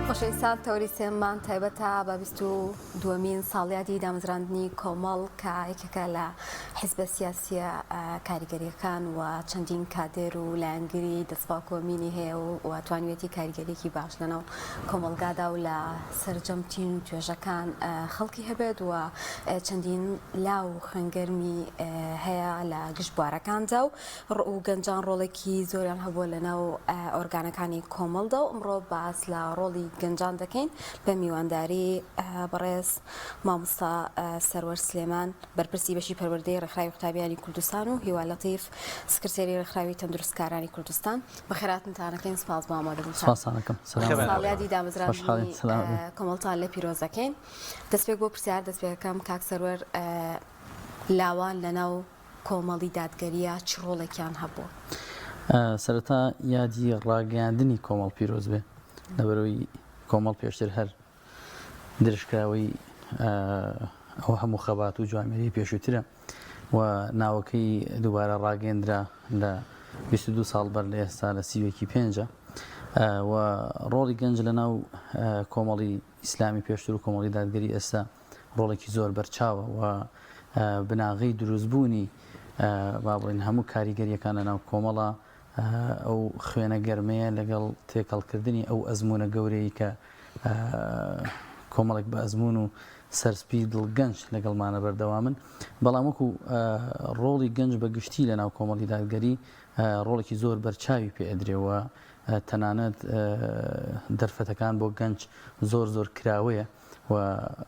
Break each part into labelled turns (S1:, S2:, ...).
S1: خۆشەویستان تەوەری سێممان تایبەتە بە 22مین ساڵیادی دامەزراندنی کۆمەڵ کە یەکێکە لە حیزبە سیاسیە کاریگەریەکان و چەندین کادێر و لایەنگری دەستپاک و ئەمینی هەیە و توانیویەتی کاریگەریەکی باش لەناو کۆمەڵگادا و لە سەرجەم چین و توێژەکان خەڵکی هەبێت و چەندین لاو و خوێنگەرمی هەیە لە گشت بوارەکاندا و و گەنجان ڕۆڵێکی زۆریان هەبووە لەناو ئۆرگانەکانی کۆمەڵدا و ئەمڕۆ باس لە ڕۆڵی گەنجان دەکەین بە میوانداری بەڕێز مامۆستا سەروەر سلێمان بەرپرسی بەشی پەروەردەی ڕێکخراوی قوتابیانی کوردستان و هیوا لەتیف سکرتێری ڕێکخراوی تەندروستکارانی کوردستان. بەخێرهاتنتان ئەکەین، سپاس بۆ ئامادەبوونتان.
S2: سپاستان ئەکەم. سەلام.
S1: ساڵیادی دامەزراندنی کۆمەڵتان لێ پیرۆز دەکەین. دەستپێک بۆ پرسیار دەست پێ ئەکەم کاک سەروەر لاوان لەناو کۆمەڵی دادگەرییا چ ڕۆڵێکیان هەبووە؟
S2: سەرەتا یادی ڕاگەیاندنی کۆمەڵ پیرۆز بێ لەبەرئەوەی کۆمەڵ پێشتر هەر درێژکراوەی ئەو هەموو خەبات و جوامێریی پێشووترە و ناوەکەی دووبارە ڕاگەیەندرا لە 22 ساڵ بەر لە ئێستا لە سیوەکی پێنجە و ڕۆڵی گەنج لە ناو کۆمەڵی ئیسلامی پێشتر و کۆمەڵی دادگەری ئێستا ڕۆڵێکی زۆر بەرچاوە و بناغەی دروستبوونی با بڵێین هەموو کاریگەریەکان لە ناو کۆمەڵە ئەو خوێنە گەرمەیە لەگەڵ تێکەڵکردنی ئەو ئەزموونە گەورەی کە کۆمەڵێک بە ئەزموون و سەرسپی دڵ گەنج لەگەڵمانە بەردەوامن بەڵام وەکو ڕۆڵی گەنج بە گشتی لە ناو کۆمەڵی دادگەری ڕۆڵێکی زۆر بەرچاوی پێ ئەدرێ و تەنانەت دەرفەتەکان بۆ گەنج زۆر زۆر کراوەیە و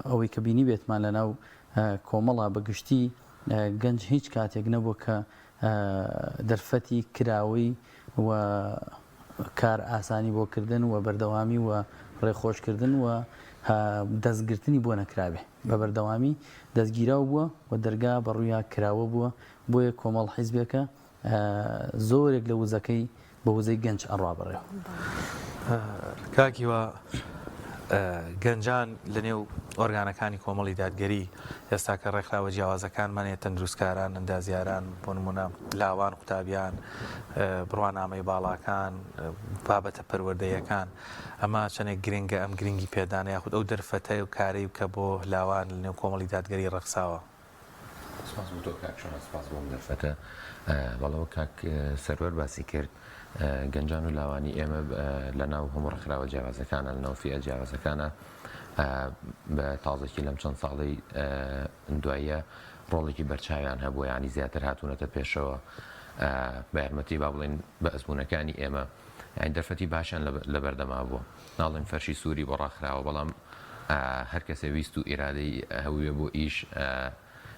S2: ئەوەی کە بینیبێتمان لە ناو کۆمەڵا بە گشتی گەنج هیچ کاتێک نەبووە کە دەرفەتی کراوەی و کار ئاسانی بۆ کردن و بەردەوامی و ڕێخۆشکردن و دەستگرتنی بۆ نەکرابێ بە بەردەوامی دەستگیراو بووە و دەرگا بە ڕوویا کراوە بووە بۆیە کۆمەڵ حیزبێکە زۆرێک لە وزەکەی بە وزەی گەنج ئەڕوا بەڕێوە.
S3: کاک هیوا گەنجان لە نێو ئۆرگانەکانی کۆمەڵی دادگەری ئێستا کە ڕێکخراوە جیاوازەکانمان هەیە تەندروستکاران ئەندازیاران بۆ نمونە لاوان قوتابیان بڕوانامەی باڵاکان بابەتە پەروەردەیەکان ئەمە چەندێک گرنگە ئەم گرنگی پێدانە یاخود ئەو دەرفەتە و کارەی کە بۆ لاوان لە نێو کۆمەڵی دادگەری ڕەخساوە.
S4: سپاس بۆ تۆ کاک شۆران، سپاس بۆ ئەم دەرفەتە. بەڵێ وەک کاک سەروەر باسی کرد، گەنجان و لاوانی ئێمە لە ناو هەموو ڕێکخراوە جیاوازەکانە، لە ناو فیئە جیاوازەکانە بە تازەکی لەم چەند ساڵەی دواییە ڕۆڵێکی بەرچاویان هەبووە، یانی زیاتر هاتوونەتە پێشەوە بە یارمەتی با بڵێین بە ئەزموونەکانی ئێمە یانی دەرفەتی باشیان لە بەردەما بووە. ناڵێم فەرشی سووری بۆ ڕاخراوە، بەڵام هەر کەسێ ویست و ئیرادەی هەبووبێ بۆ ئیش،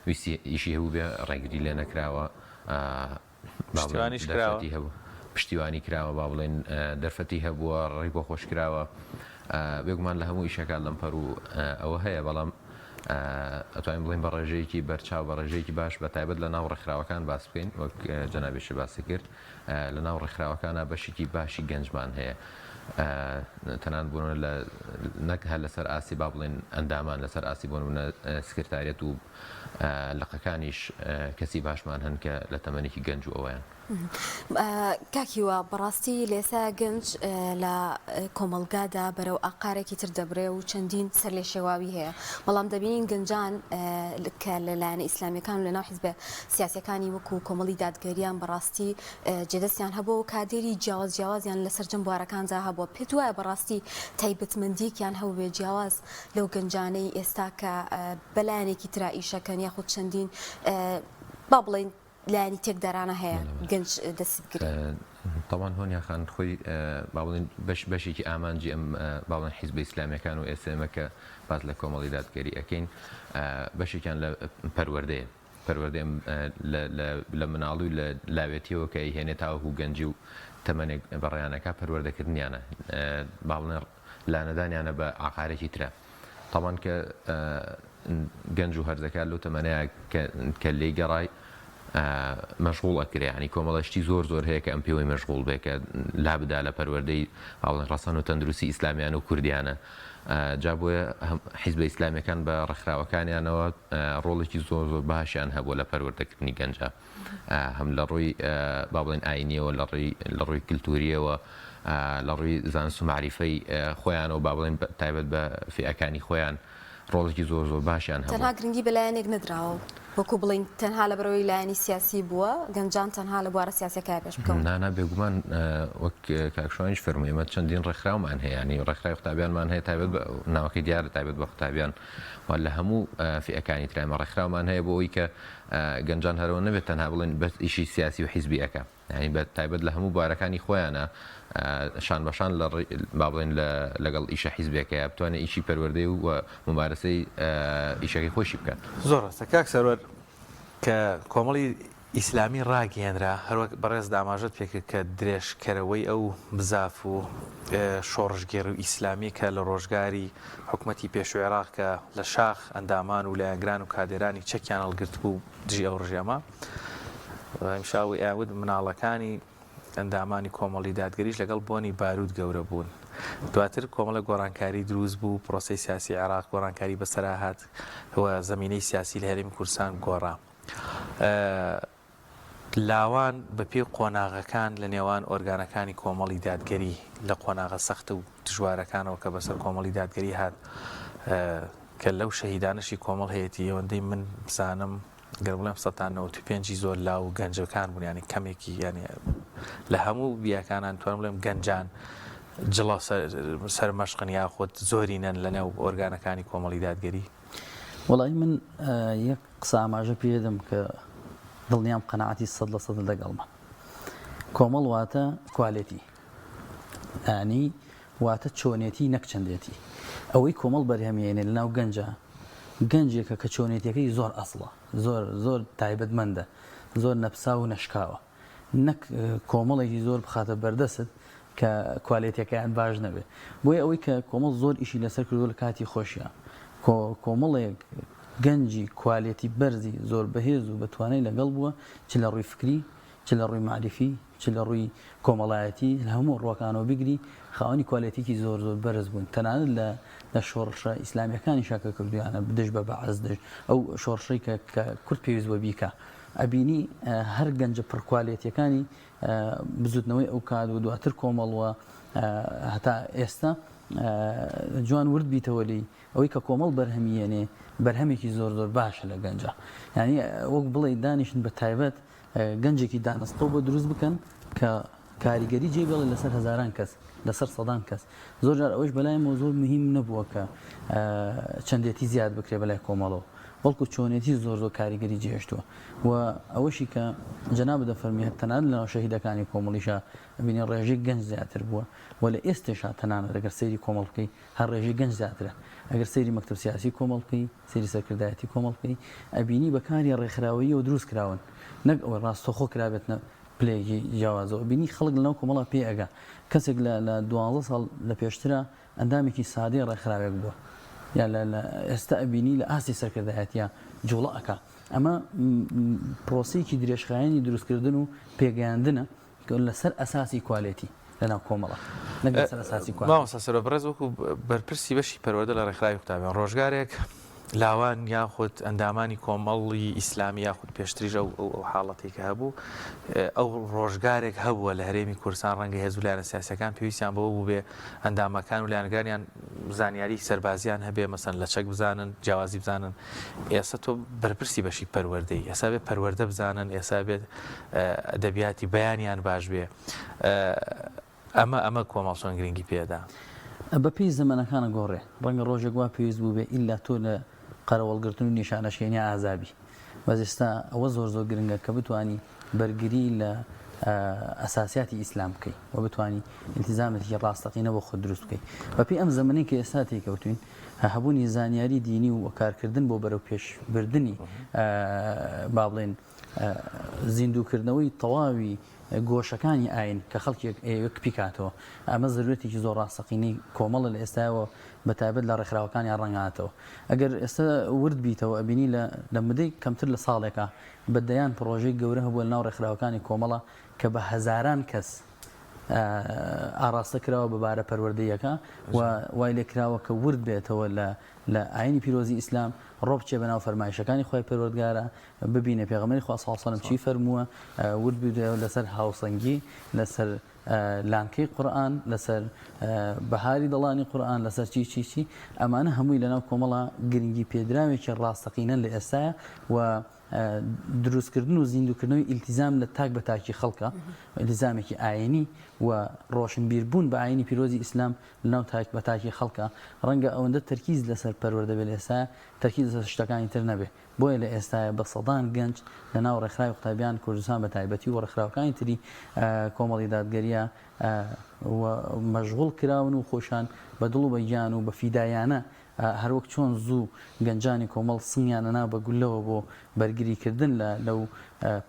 S4: ویستی ئیشی هەبووبێ ڕێگری لێ نەکراوە، با بڵێین
S3: پشتیوانیش کراوە.
S4: دەرفەتی هەبوو، پشتیوانی کراوە، با بڵێین دەرفەتی هەبووە، ڕێی بۆ خۆش کراوە. بێگومان لە هەموو ئیشەکە لەمپەر و ئەوە هەیە، بەڵام ئەتوانین بڵێین بە ڕێژەیەکی بەرچاو، بە ڕێژەیەکی باش، بە تایبەت لە ناو ڕێکخراوەکان باس بکەین، وەک جەنابیشت باسی کرد، لە ناو ڕێکخراوەکانا بەشێکی باشی گەنجمان هەیە تەنانەت بۆ نمونە لە نەک هەر لەسەر ئاستی با بڵێن ئەندامان لەسەر ئاستی بۆ نمونە سکرتاریەت و لقەکانیش کەسی باشمان هەن کە لە تەمەنێکی گەنج و ئەویان.
S1: کاک هیوا بەڕاستی لێسا گەنج لە کۆمەڵگادا بەرەو ئاقارێکی تر دەبرێ و چەندین سەرلێشێواوی هەیە بەڵام دەبینین گەنجان کە لە لایەنە ئیسلامیەکان و لەناو حیزبە سیاسیەکانی وەکو کۆمەڵی دادگەریان بەڕاستی جێدەستیان هەبووە و کادێری جیاواز جیاوازیان لە سەرجەم بوارەکاندا هەبووە پێت وایە بەڕاستی تایبەتمەندیەکیان هەبووبێ جیاواز لەو گەنجانەی ئێستا کە بەلایەنێکی ترا ئیشەکەن یاخود چەندین با بڵێین لایەنی تێکدەرانە هەیە گەنج دەستی بگرێت.
S4: تەبعەن هۆنیا خان خۆی با بڵێین بەش بەشێکی ئامانجی ئەم با بڵێن حیزبە ئیسلامیەکان و ئێستا ئێمە کە باس لە کۆمەڵی دادگەری ئەکەین بەشێکیان لە پەروەردەیە پەروەردەیە لە مناڵی و لە لاوێتیەوە کە ئەیهێنێ تاوەکو گەنجی و تەمەنێک بەڕێیانەکا پەروەردەکردنیانە با بڵێن لانەدانیانە بە عەقارێکی ترە تەبعەن کە گەنج و هەرزەکار لەو تەمەنەیە کە لێی گەڕای مەشغوڵ ئەکرێ یانی کۆمەڵە شتی زۆر زۆر هەیە کە ئەم پێوەی مەشغوڵ بێ کە لابدا لە پەروەردەی باڵێن ڕەسەن و تەندروستی ئیسلامیان و کوردیانە جا بۆیە حیزبە ئیسلامیەکان بە ڕێکخراوەکانیانەوە ڕۆڵێکی زۆر زۆر باشیان هەبووە لە پەروەردەکردنی گەنجە هەم لە ڕووی با بڵێن ئاینیەوە لە ڕووی لە ڕووی کللتوریەوە. لە ڕووی زانست و مەعریفەی خۆیانەوە با بڵێین تایبەت بە فیئەکانی خۆیان ڕۆڵێکی زۆر زۆر باشیان هەبوو.
S1: تەنها گرنگی بە لایەنێک نەدراوە وەکو بڵێین تەنها لەبەرئەوەی لایەنی سیاسی بووە گەنجان تەنها لە بوارە سیاسیەکەیا پێش بکەون.
S4: نا نا بێگومان وەک کاک شوانیش فەرمووی ئێمە چەندین ڕێکخراومان هەیە یانی ڕێکخراوی قوتابیانمان هەیە تایبەت بە ناوەکەی دیارە تایبەت بە قوتابیان و لە هەموو فیئەکانی ترا ئێمە ڕێکخراومان هەیە بۆ ئەوەی کە گەنجان هەرەوە نەبێت تەنها بڵێن بەس ئیشی سیاسی و حیزبی ئەکا. یانی بە تایبەت لە هەموو بوارەکانی خۆیانا شان بە شان لە با بڵێن لەگەڵ ئیشە حیزبێکەیە بتوانێت ئیشی پەروەردەی و مومارەسەی ئیشەکەی خۆشی بکات.
S3: زۆر ڕاستە کاک سەروەر کە کۆمەڵی ئیسلامی ڕاگەیەنرا هەروەک بەڕێزت ئاماژەت پێکرد کە درێژکەرەوەی ئەو بزاف و شۆڕشگێڕی و ئیسلامی کە لە ڕۆژگاری حکومەتی پێشووی عێراق کە لە شاخ ئەندامان و لایەنگران و کادێرانی چەکیان هەڵگرتبوو دژی ئەو ڕژێمە هەمیشە ئەوەی ئەیانوت مناڵەکانی ئەندامانی کۆمەڵی دادگەریش لەگەڵ بۆنی باروت گەورە بوون. دواتر کۆمەڵێک گۆڕانکاری دروست بوو، پرۆسەی سیاسی عێراق گۆڕانکاری بەسەرا هات و زەمینەی سیاسی لە هەرێمی کوردستان گۆڕا. لاوان بەپێی قۆناغەکان لە نێوان ئۆرگانەکانی کۆمەڵی دادگەری لە قۆناغە سەخت و دژوارەکانەوە کە بەسەر کۆمەڵی دادگەری هات کە لەو شەهیدانەشی کۆمەڵ هەیەتی ئەوەندەی من بزانم گەر بڵێم سەتا 95 ی زۆر لاو و گەنجەکان بوون یانی کەمێکی یانی لە هەموو بیاکانان توانم بڵێم گەنجان جڵە سەر مەشقن یاخود زۆرینەن لەنێو ئۆرگانەکانی کۆمەڵی دادگەری.
S2: وەڵی من یەک قسە ئاماژە پێدەم کە دڵنیام قەناعەتی سەد لە سەد لەگەڵمە کۆمەڵ واتە کوالێتی ئانی واتە چۆنێتی نەک چەندێتی. ئەوەی کۆمەڵ بەرهەمیێنێ لەناو گەنجا، گەنجێکە کە چۆنێتیەکەی زۆر ئەسڵە، زۆر زۆر تایبەتمەندە، زۆر نەپساو و نەشکاوە. نەک کۆمەڵێکی زۆر بخاتە بەردەستت کە کوالێتیەکەیان باش نەبێ. بۆیە ئەوەی کە کۆمەڵ زۆر ئیشی لەسەر کردووە لە کاتی خۆشیا، کۆمەڵێک گەنجی کوالێتی بەرزی زۆر بەهێز و بەتوانای لەگەڵ بووە چ لە ڕووی فکری، چ لە ڕووی مەعریفی، چ لە ڕووی کۆمەڵایەتی، لە هەموو ڕووەکانەوە بیگری، خاوەنی کوالێتیکی زۆر زۆر بەرز بوون. تەنانەت لە لە شۆڕشە ئیسلامییەکانیشا کە کردوویانە دژ بە بەعس، دژ ئەو شۆڕشەی کە کە کورد پێویست بووە بیکا، ئەبینی هەر گەنجە پڕ کوالێتییەکانی بزووتنەوەی ئەوکات و دواتر کۆمەڵ و هەتا ئێستا جوان ورد بیتەوە لێی، ئەوەی کە کۆمەڵ بەرهەمی یەنێ بەرهەمێکی زۆر زۆر باشە لە گەنجا. یانی وەک بڵێی دانیشن بە تایبەت گەنجێکی دانسقەو بۆ دروست بکەن کە کاریگەری جێ بێڵێت لەسەر هەزاران کەس لەسەر سەدان کەس زۆر جار ئەوەش بەلایمەوە زۆر مهم نەبووە کە چەندێتی زیاد بکرێ بەلای کۆمەڵەوە بەڵکو چۆنێتی زۆر زۆر کاریگەری جێهێشتووە و ئەوەشی کە جەنابت دەفەرمی هەر تەنانەت لەناو شەهیدەکانی کۆمەڵیشا ئەبینی ڕێژەی گەنج زیاتر بووە و لە ئێستێشا تەنانەت ئەگەر سەیری کۆمەڵ بکەی هەر ڕێژەی گەنج زیاترە ئەگەر سەیری مەکتەب سیاسی کۆمەڵ بکەی سەیری سەرکردایەتی کۆمەڵ بکەی ئەبینی بە کاری ڕێکخراوەییەوە دروست کراون نەک ئەوەی ڕاستەوخۆ کرابێتنە پلەیەکی جیاوازەوە ئەبینی خەڵک لەناو کۆمەڵا پێ ئەگا کەسێک لە لە دوانزە ساڵ لە پێشترا ئەندامێکی سادەی ڕێکخراوێک بووە یا لە لە ئێستا ئەبینی لە ئاستی سەرکردایەتیە جوڵە ئەکا ئەمە پرۆسەیەکی درێژخایەنی دروستکردن و پێگەیاندنە لەسەر ئەساسی کوالێتی لەناو کۆمەڵە نەک لەسەر ئەساسی کوالێتی.
S3: مامۆستا سەرۆ بەڕێز وەکو بەرپرسی بەشی پەروەردە لە ڕێکخراوی قوتابیان ڕۆژگارێک لاوان یاخود ئەندامانی کۆمەڵی ئیسلامی یاخود پێشتریش ئەو ئەو ئەو حاڵەتی کە هەبوو ئەو ڕۆژگارێک هەبووە لە هەرێمی کوردستان ڕەنگە هێز و لایەنە سیاسەکان پێویستیان بەوە بووبێ ئەندامەکان و لایەنگرانیان زانیاری سەربازیان هەبێ مەسەن لە چەک بزانن جیاوازی بزانن ئێستا تۆ بەرپرسی بەشی پەروەردەی ئێستا بێ پەروەردە بزانن ئێستا بێت ئەدەبیاتی بەیانیان باش بێ ئەمە ئەمە کۆمەڵ چۆن گرنگی پێدا؟
S2: بە پێی زەمەنەکان ئەگۆڕێ ڕەنگە ڕۆژێک وا پێویست بووبێ ئیلا تۆ لە قەرەوەڵگرتن و نیشانەشکێنیا ئازا بی بەس ئێستا ئەوە زۆر زۆر گرنگە کە بتوانی بەرگری لە ئەساسیاتی ئیسلام بکەی و بتوانی ئیلتیزامێکی ڕاستەقینە بۆ خۆت دروست بکەی بە پێی ئەم زەمەنەی کە ئێستا تێیکەوتوین هەبوونی زانیاری دینی و کارکردن بۆ بەرەو پێشبردنی با بڵێن زیندووکردنەوەی تەواوی گۆشەکانی ئاین کە خەڵکێک ئەیەوێت کپی کاتەوە ئەمە زەرورەتێکی زۆر ڕاستەقینەی کۆمەڵە لە ئێستاوە بە تایبەت لە ڕێکخراوەکانیان ڕەنگاتەوە ئەگەر ئێستا ورد بیتەوە ئەبینی لە لە مدەی کەمتر لە ساڵێکا بە دەیان پڕۆژەی گەورە هەبووە لەناو ڕێکخراوەکانی کۆمەڵە کە بە هەزاران کەس ئاڕاستە کراوە بە بارە پەروەردەییەکە و وای لێ کراوە کە ورد بێتەوە لە لە ئاینی پیرۆزی ئیسلام ڕۆ بچێ بەناو فەرمایشەکانی خوای پەروەردگارە ببینێ پێغەمبەری خوا صلی اللە علیه و سلم چی فەرمووە ورد بێتەوە لەسەر هاوسەنگی لەسەر. لانکەی قورئان، لەسەر بەهاری دڵانی قورئان، لەسەر چی چی چی، ئەمانە هەمووی لەناو کۆمەڵا گرنگی پێدراوێکی ڕاستەقینەن لە ئێستایا و دروستکردن و زیندووکردنەوەی ئیلتیزام لە تاک بە تاکی خەڵکە، ئیلتیزامێکی ئایینی و ڕۆشنبیر بوون بە ئایینی پیرۆزی ئیسلام لەناو تاک بە تاکی خەڵکە، ڕەنگە ئەوەندە تەرکیز لەسەر پەروەردە بێ لە ئێستایا تەرکیز لەسەر شتەکانی تر نەبێ. بۆیە لە ئێستایا بە سەدان گەنج لە ناو ڕێکخراوی قوتابیان کوردستان بە تایبەتی و ڕێکخراوەکانی تری کۆمەڵی دادگەرییە و مەشغوڵ کراون و خۆشیان بە دڵ و بە گیان و بە فیداییانە هەروەک چۆن زوو گەنجانی کۆمەڵ سنگیان ئەنا بە گوللەوە بۆ بەرگری کردن لە لەو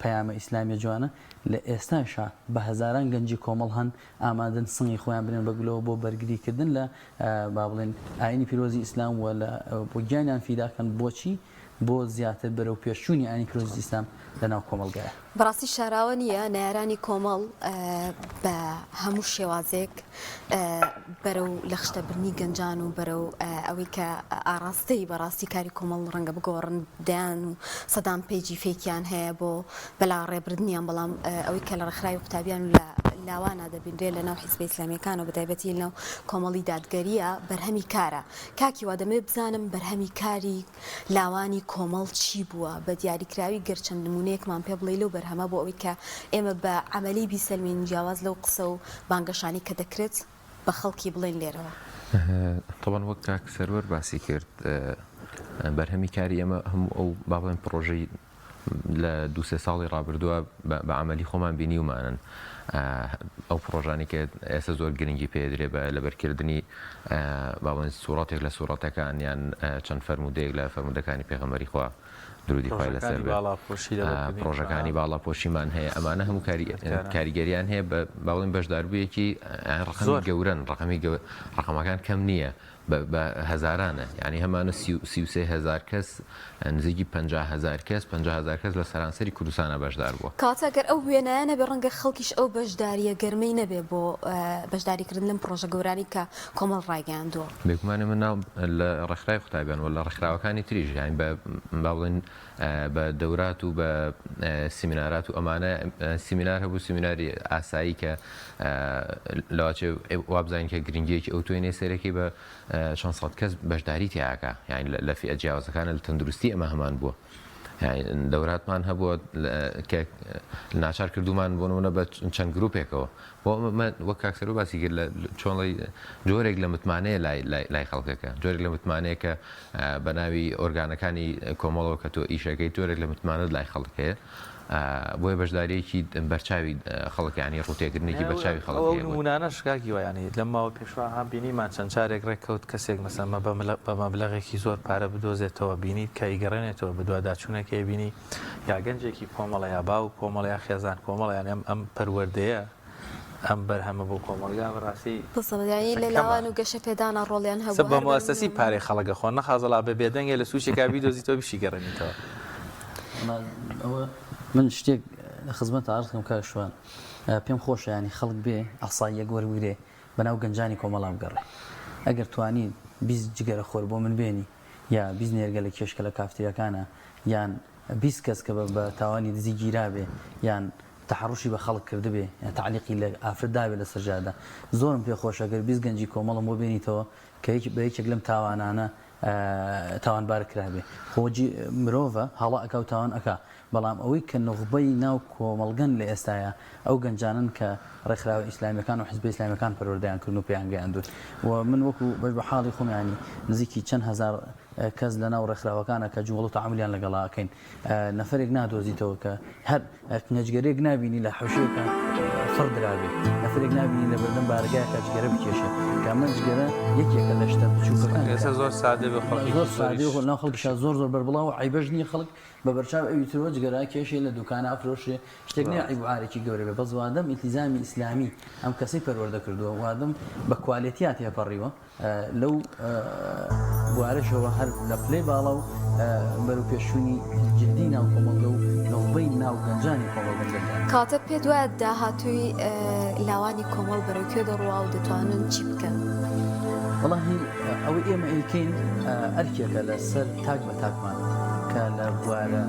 S2: پەیامە ئیسلامیە جوانە لە ئێستاشا بە هەزاران گەنجی کۆمەڵ هەن ئامادەن سنگی خۆیان بنێن بە گولەوە بۆ بەرگری کردن لە با بڵێن ئاینی پیرۆزی ئیسلام و لە بۆ گیانیان فیدا کەن بۆچی بۆ زیاتر بەرەو پێشچوونی ئاینی پیرۆزی ئیسلام لە ناو کۆمەڵگایە.
S1: بەڕاستی شاراوە نییە نەیارانی کۆمەڵ بە هەموو شێوازێک بەرەو لەخشتەبردنی گەنجان و بەرەو ئەوەی کە ئاڕاستەی بەڕاستی کاری کۆمەڵ ڕەنگە بگۆڕن دەیان و سەدان page ی fake یان هەیە بۆ بەلاڕێبردنیان بەڵام ئەوەی کە لە ڕێکخراوی قوتابیان و لە لاوانا دەبینرێ لە ناو حیزبە ئیسلامیەکانەوە بەتایبەتی لەناو کۆمەڵی دادگەریە بەرهەمی کارە کاک هیوا دەمەوێت بزانم بەرهەمی کاری لاوانی کۆمەڵ چی بووە بە دیاریکراوی گەر چەند نمونەیەکمان پێ بڵێی لەو بەرهەمە بۆ ئەوەی کە ئێمە بە عەمەلی بیسەلمێنین جیاواز لەو قسە و بانگەشانەی کە دەکرێت بە خەڵکی بڵێن لێرەوە.
S4: تەبعەن وەک کاک سەروەر باسی کرد بەرهەمی کاری ئێمە هەموو ئەو با بڵێن پڕۆژەی لە دوو سێ ساڵی ڕابردووە بە عەمەلی خۆمان بینیومانن ئەو پڕۆژانەی کە ئێستا زۆر گرنگی پێدرێ بە لەبەرکردنی با بڵێن سوڕەتێک لە سوڕەتەکان یان چەند فەرموودەیەک لە فەرموودەکانی پێغەمبەری خوا درودی خوای لەسەر بێ پڕۆژەکانی باڵاپۆشیمان هەیە ئەمانە هەموو کاریگەریان هەیە بە باڵین بەشداربوویەکی ڕقمی گەورن ڕقمی ڕقەمەکان کەم نییە بە هەزارانە یانی هەمانە 33 هەزار کەس نزیکی 50 هەزار کەس 50 هەزار کەس لە سەرانسەری کوردستانە بەشدار بووە.
S1: کەواتە گەر ئەو وێنایە نەبێ ڕەنگە خەڵکیش ئەو بەشدارییە گەرمەی نەبێ بۆ بەشداریکردن لەم پڕۆژە گەورانەی کە کۆمەڵ ڕایگەیاندووە.
S4: بێگومان ئێمە ناو لە ڕێکخراوی قوتابیان و لە ڕێکخراوەکانی تریش یانی بە با بڵێین بە دەورات و بە سیمینارات و ئەمانە سیمینار هەبوو سیمیناری ئاسایی کە لەواچێ وابزانین کە گرنگیەکی ئەو توێنێ سەرەکی بە چەند سەد کەس بەشداری تیاکە یان لە فئە جیاوازەکانە لە تەندروستی ئەمە هەمان بووە دەوراتمان هەبووە کە ناچار کردومان بۆ نمونە بە چەند گروپێکەوە بۆ وەک کاک سەرو باسی کرد لە چۆنڵی جۆرێک لە متمانەیە لای لای خەڵکەکە جۆرێک لە متمانەیە کە بە ناوی ئۆرگانەکانی کۆمەڵەوە کە تۆ ئیشەکەی جۆرێک لە متمانەت لای خەڵک هەیە بۆیە بەشداریەکی بەرچاوی خەڵک ینی ڕوتێکردنێکی بەرچاوی خەڵک
S3: ئەو نمونانەش کاک هیوا ینی لەم ماوە پێشوە ها بینیمان چەند جارێک ڕێککەوت کەسێک مەسەلەن بە مەبلەغێکی زۆر پارە بدۆزێتەوە بینیت کە ئیگەڕێنێتەوە بەدواداچوونەکەی بینی یا گەنجێکی کۆمەڵە یا باوک کۆمەڵە یا خێزان کۆمەڵە یان ئەم ئەم پەروەردەیە ئەم بەرهەمە بۆ کۆمەڵگا بەڕاستی
S1: بالضبط یانی لە لاوان و گەشە پێدانا ڕۆڵیان هەبوو
S3: بە موئەسەسی پارەی خەڵک ئەخۆن نەخازەڵا بە بێدەنگێ لە سوچێکا بیدۆزیتەوە بیشیگەڕێنیتەوە.
S2: ئەوە من شتێک لە خزمەت عەرز کەم کاک شوان پێم خۆشە ینی خەڵک بێ ئاساییەک وەربگرێ بەناو گەنجانی کۆمەڵا بگەڕێ ئەگەر توانی 20 جگەرە خۆر بۆ من بێنی یا 20 نێرگەلە کێشکە لە کافتریاکانە یان 20 کەس کە بە تاوانی دزی گیرابێ یان تەحەڕوشی بە خەڵک کردبێ یان تەعلیقی لە ئافرەت دابێ لەسەر جادە زۆرم پێ خۆشە گەر 20 گەنجی کۆمەڵم بۆ بێنیتەوە کە یەک بە یەکێک لەم تاوانانە تاوانبار کرابێ خۆ مرۆڤە هەڵە ئەکا و تاوان ئەکا بەڵام ئەوەی کە نوخبەی ناو کۆمەڵگەن لە ئێستایا ئەو گەنجانەن کە ڕێکخراوە ئیسلامیەکان و حزبە ئیسلامیەکان پەروەردەیان کردن و پێیان گەیاندوون و من وەکو بەش بە حاڵی خۆم یانی نزیکی چەند هەزار کەس لە ناو ڕێکخراوەکانە کە جووڵ و تەعامولیان لەگەڵا ئەکەین نەفەرێک نادۆزیتەوە کە هەر نەجگەرێک نابینی لە حوشەیەکە فڕ درابێ نەفرێک نابینی لە بەردەم بارگایەکە جگەرە بکێشێ کە ئەمە جگەرە یەکێکە لە شتە بچووکەکان
S3: ئێستا زۆر سادە بێ خەڵکی
S2: زۆر سادە و ناو خەڵکیشا زۆر زۆر بەربڵاو و عەیبەش نییە خەڵک بە بەرچاو ئەوی ترەوە جگەرە کێشێ لە دوکانە ئەفرۆشێ شتێک نییە عەیب و عارێکی گەورە بێ بەس وادەم ئیلتیزامی ئیسلامی ئەم کەسەی پەروەردە کردووە وادەم بە کوالێتیا تێپەڕیوە لەو بوارەشەوە هەر لە پلەی باڵا و بەرەوپێشچوونی جدی ناو کۆمەڵگە و نوخبەی ناو گەنجانی کۆمەڵگەن گەنجان.
S1: کەواتە پێت وایە داهاتووی لاوانی کۆمەڵ بەرەو کوێ دەڕوا و دەتوانن چی بکەن؟
S2: وەڵاهی ئەوەی ئێمە ئەیکەین ئەرکێکە لە سەر تاک بە تاکمان. کە لە بوارە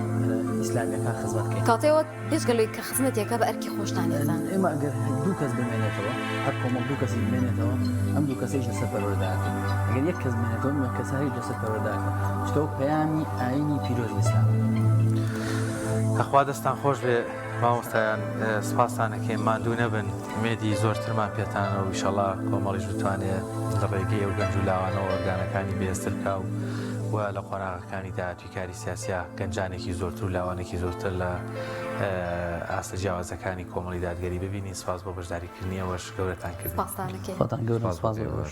S2: ئیسلامیەکان خزمەت بکەین.
S1: کەواتە ئێوە بێجگە لەوەی کە خزمەتێکە بە ئەرکی خۆشتان ئەزانن.
S2: ئێمە ئەگەر دوو کەس بمێنێتەوە، هەر کۆمەڵ دوو کەسی بمێنێتەوە، ئەم دوو کەسەیش لەسەر پەروەردە ئەکەن. ئەگەر یەک کەس بمێنێتەوە، ئەم یەک کەسە هەریش لەسەر پەروەردە ئەکەن. چونکە ئەوە پەیامی ئایینی پیرۆزی ئیسلامە.
S3: تخوا دەستان خۆش بێ مامۆستایان سپاستان ئەکەین ماندوو نەبن ئومێدی زۆرترمان پێتانە و ئیشەڵا کۆمەڵیش بتوانێ لە ڕێگەی ئەو گەنج و لاوانەوە ئۆرگانەکانی بەهێزتر بکا و و لە قۆناغەکانی داهاتووی کاری سیاسیا گەنجانێکی زۆرتر و لاوانێکی زۆرتر لە ئاستە جیاوازەکانی کۆمەڵی دادگەری ببینین سپاس بۆ بەشداریکردنی ئەوەش گەورەتان کردین.
S1: سپاستان ئەکەین.
S2: خۆتان گەورەن سپاس بۆ ئێوەش.